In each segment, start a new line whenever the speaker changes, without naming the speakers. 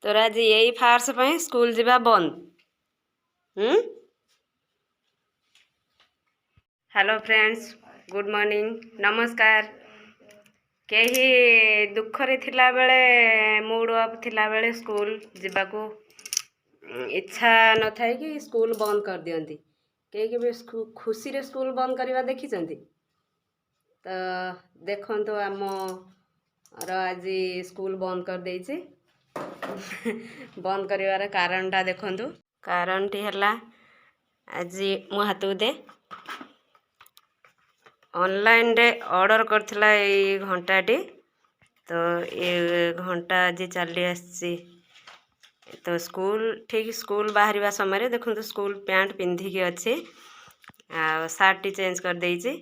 ତୋର ଆଜି ଏଇ ଫାର୍ସ ପାଇଁ ସ୍କୁଲ ଯିବା ବନ୍ଦ। ହୁଁ। ହ୍ୟାଲୋ ଫ୍ରେଣ୍ଡସ୍, ଗୁଡ଼୍ ମର୍ଣ୍ଣିଂ, ନମସ୍କାର। କେହି ଦୁଃଖରେ ଥିଲାବେଳେ, ମୁଡ଼୍ ଅଫ୍ ଥିଲାବେଳେ ସ୍କୁଲ ଯିବାକୁ ଇଚ୍ଛା ନଥାଏ କି ସ୍କୁଲ ବନ୍ଦ କରିଦିଅନ୍ତି। କେହି କେବେ ଖୁସିରେ ସ୍କୁଲ ବନ୍ଦ କରିବା ଦେଖିଛନ୍ତି? ତ ଦେଖନ୍ତୁ, ଆମର ଆଜି ସ୍କୁଲ ବନ୍ଦ କରିଦେଇଛି। ବନ୍ଦ କରିବାର କାରଣଟା ଦେଖନ୍ତୁ। କାରଣଟି ହେଲା, ଆଜି ମୋ ହାତକୁ ଦେ, ଅନଲାଇନରେ ଅର୍ଡ଼ର କରିଥିଲା ଏଇ ଘଣ୍ଟାଟି। ତ ଏ ଘଣ୍ଟା ଆଜି ଚାଲି ଆସିଛି। ତ ସ୍କୁଲ, ଠିକ୍ ସ୍କୁଲ ବାହାରିବା ସମୟରେ, ଦେଖନ୍ତୁ, ସ୍କୁଲ ପ୍ୟାଣ୍ଟ ପିନ୍ଧିକି ଅଛି ଆଉ ସାର୍ଟଟି ଚେଞ୍ଜ କରିଦେଇଛି।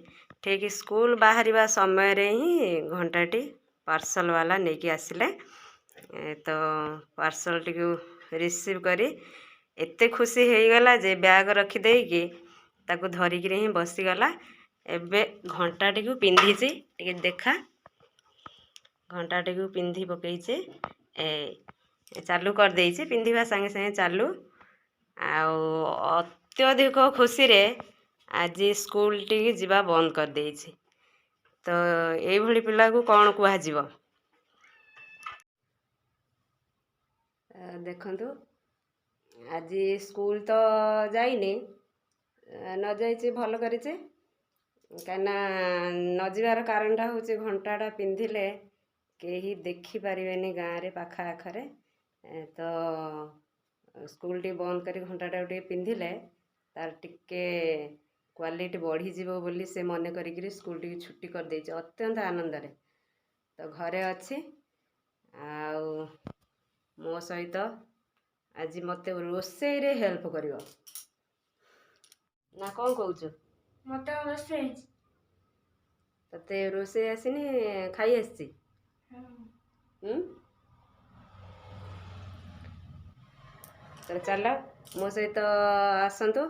ଠିକ୍ ସ୍କୁଲ ବାହାରିବା ସମୟରେ ହିଁ ଘଣ୍ଟାଟି ପାର୍ସଲ ବାଲା ନେଇକି ଆସିଲେ। ତ ପାର୍ସଲଟିକୁ ରିସିଭ୍ କରି ଏତେ ଖୁସି ହେଇଗଲା ଯେ ବ୍ୟାଗ ରଖିଦେଇକି ତାକୁ ଧରିକିରି ହିଁ ବସିଗଲା। ଏବେ ଘଣ୍ଟାଟିକୁ ପିନ୍ଧିଛି, ଟିକେ ଦେଖା। ଘଣ୍ଟାଟିକୁ ପିନ୍ଧି ପକେଇଛି, ଏ ଚାଲୁ କରିଦେଇଛି। ପିନ୍ଧିବା ସାଙ୍ଗେ ସାଙ୍ଗେ ଚାଲୁ। ଆଉ ଅତ୍ୟଧିକ ଖୁସିରେ ଆଜି ସ୍କୁଲଟିକି ଯିବା ବନ୍ଦ କରିଦେଇଛି। ତ ଏଇଭଳି ପିଲାକୁ କ'ଣ କୁହାଯିବ? ଦେଖନ୍ତୁ, ଆଜି ସ୍କୁଲ ତ ଯାଇନି, ନ ଯାଇଛି ଭଲ କରିଛି। କାହିଁକିନା ନ ଯିବାର କାରଣଟା ହେଉଛି, ଘଣ୍ଟାଟା ପିନ୍ଧିଲେ କେହି ଦେଖିପାରିବେନି ଗାଁରେ ପାଖ ଆଖରେ। ତ ସ୍କୁଲଟି ବନ୍ଦ କରି ଘଣ୍ଟାଟାକୁ ଟିକେ ପିନ୍ଧିଲେ ତାର ଟିକେ କ୍ୱାଲିଟି ବଢ଼ିଯିବ ବୋଲି ସେ ମନେ କରିକିରି ସ୍କୁଲଟିକୁ ଛୁଟି କରିଦେଇଛି ଅତ୍ୟନ୍ତ ଆନନ୍ଦରେ। ତ ଘରେ ଅଛି ଆଉ ମୋ ସହିତ ଆଜି ମୋତେ ରୋଷେଇରେ ହେଲ୍ପ କରିବ, ନା କ'ଣ କହୁଛୁ?
ମତେ ରୋଷେଇ ହେଇଛି।
ତତେ ରୋଷେଇ ଆସିନି, ଖାଇ ଆସିଛି। ହୁଁ, ତ ଚାଲ, ମୋ ସହିତ ଆସନ୍ତୁ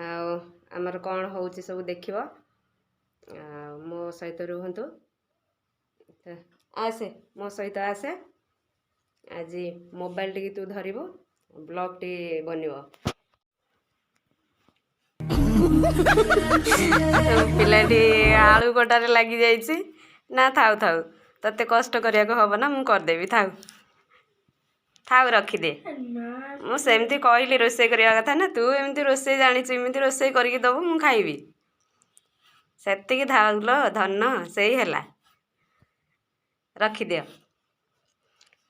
ଆଉ ଆମର କ'ଣ ହେଉଛି ସବୁ ଦେଖିବ ଆଉ ମୋ ସହିତ ରୁହନ୍ତୁ। ଆସେ, ମୋ ସହିତ ଆସେ। ଆଜି ମୋବାଇଲ ଟିକେ ତୁ ଧରିବୁ, ବ୍ଲଗ୍ଟି ବନିବ। ପିଲାଟି ଆଳୁ କଟାରେ ଲାଗିଯାଇଛି। ନା, ଥାଉ ଥାଉ, ତତେ କଷ୍ଟ କରିବାକୁ ହବ ନା, ମୁଁ କରିଦେବି। ଥାଉ ଥାଉ, ରଖିଦେ।
ନା।
ମୁଁ ସେମିତି କହିଲି ରୋଷେଇ କରିବା କଥା ନା। ତୁ ଏମିତି ରୋଷେଇ ଜାଣିଛୁ, ଏମିତି ରୋଷେଇ କରିକି ଦେବୁ, ମୁଁ ଖାଇବି, ସେତିକି ଥାଉ ଲୋ ଧନ, ସେଇ ହେଲା। ରଖିଦିଅ,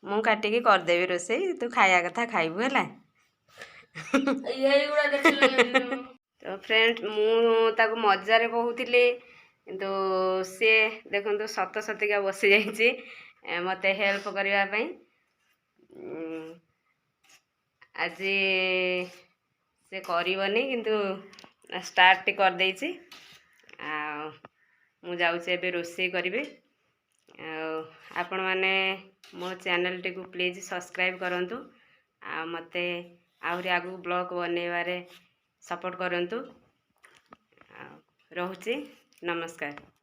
ମୁଁ କାଟିକି କରିଦେବି ରୋଷେଇ, ତୁ ଖାଇବା କଥା ଖାଇବୁ, ହେଲା?
ଏଇଗୁଡ଼ା ଦେଖିଲେ।
ତ ଫ୍ରେଣ୍ଡ, ମୁଁ ତାକୁ ମଜାରେ କହୁଥିଲି, କିନ୍ତୁ ସିଏ ଦେଖନ୍ତୁ ସତ ସତିକା ବସିଯାଇଛି ମୋତେ ହେଲ୍ପ କରିବା ପାଇଁ। ଆଜି ସେ କରିବନି, କିନ୍ତୁ ଷ୍ଟାର୍ଟଟି କରିଦେଇଛି। ଆଉ ମୁଁ ଯାଉଛି ଏବେ ରୋଷେଇ କରିବି। ଆଉ ଆପଣମାନେ ମୋ ଚ୍ୟାନେଲଟିକୁ ପ୍ଲିଜ୍ ସବସ୍କ୍ରାଇବ୍ କରନ୍ତୁ ଆଉ ମୋତେ ଆହୁରି ଆଗକୁ ବ୍ଲଗ୍ ବନେଇବାରେ ସପୋର୍ଟ କରନ୍ତୁ। ଆଉ ରହୁଛି, ନମସ୍କାର।